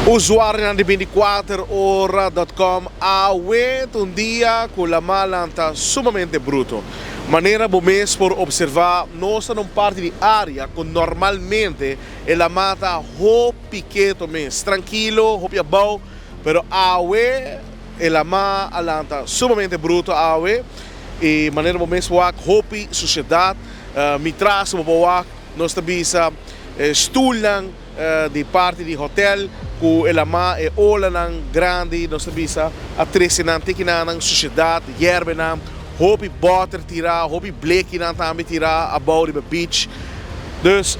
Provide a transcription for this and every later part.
Usuarionan di 24ora.com, awe ta un dia ku lamá lanta sumamente bruto. Manera bo mes por observá, nos ta na un parti di área ku normalmente e lamá ta hopi keto mes, trankilo, hopi abou, pero awe e lamá a lanta sumamente bruto awe i manera bo mes por wak hopi sushedat. Mi tras bo por wak nos ta bisa stulnan di parti di hotel ku e lamá e olanan grandi nos ta bisa a trese nan te kinanan sushedat yerbenan hopi bòter tirá hopi blekinan tambe tirá abou riba beach. Dus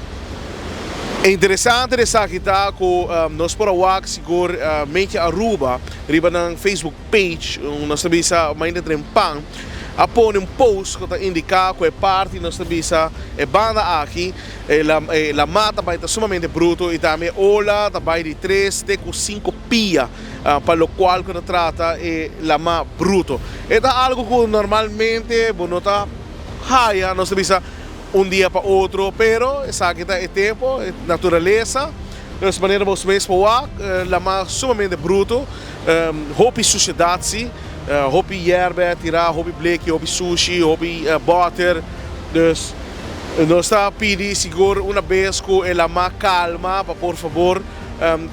e interesante di esaki ta ku nos por a wak sigur Mechi Aruba riba nan Facebook page nos ta bisa mainta trempan a pone un post ku ta indiká ku e parti nos ta bisa e banda aki e lamá ta bai ta sumamente bruto i tambe e ola ta bai di tres te ku sinku pia pa lokual ku ta trata e lamá bruto. E ta algu ku normalmente bo no ta haya nos ta bisa un dia pa otro pero esaki ta e tempo, e naturalesa. Dus manera bo mes por wak lamá sumamente bruto, hopi sushedat si, hopi yerbè tirá, hopi bleki, hopi sushi, hopi bòter. Dus nos ta pidi sigur una bes ku e lamá kalma pa por fabor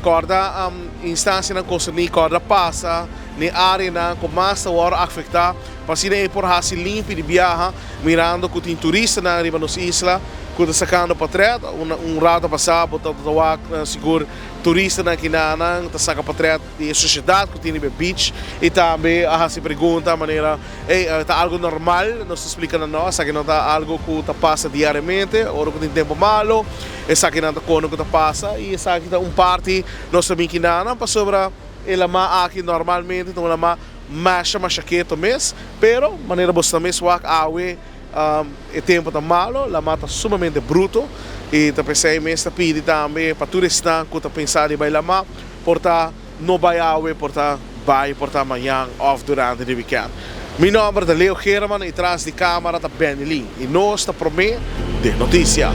kòrda instansianan konserní kòrda pasa n'e áreanan ku mas ta wòrdu afektá pa asina e por hasi limpi di biaha mirando ku tin turistanan riba nos isla. Ku ta sakando patret. Un rato pasá bo ta wak sigur turistanan kinanan ta saka patret di e sosiedat ku tin riba e beach i tambe a hasi pregunta manera ey ta algu normal? Nos ta splika nan no esaki no ta algu ku ta pasa diariamente ora ku tin tempu malo esakinan ta kono ku ta pasa i esaki ta un parti nos ta bin kinanan pasobra e lamá aki normalmente ta un lamá masha masha keto mes pero manera bo sta mes wak awe. E tempu ta malo, lamá ta sumamente bruto i ta p'esei mes ta pidi tambe pa tur esnan ku ta pensa di bai lamá por ta no bai awe, por ta bai por ta mañan òf durante di wikènt. Mi nòmber ta Leo Geerman i tras di kámara ta Benny Lee i nos ta promé den notisia.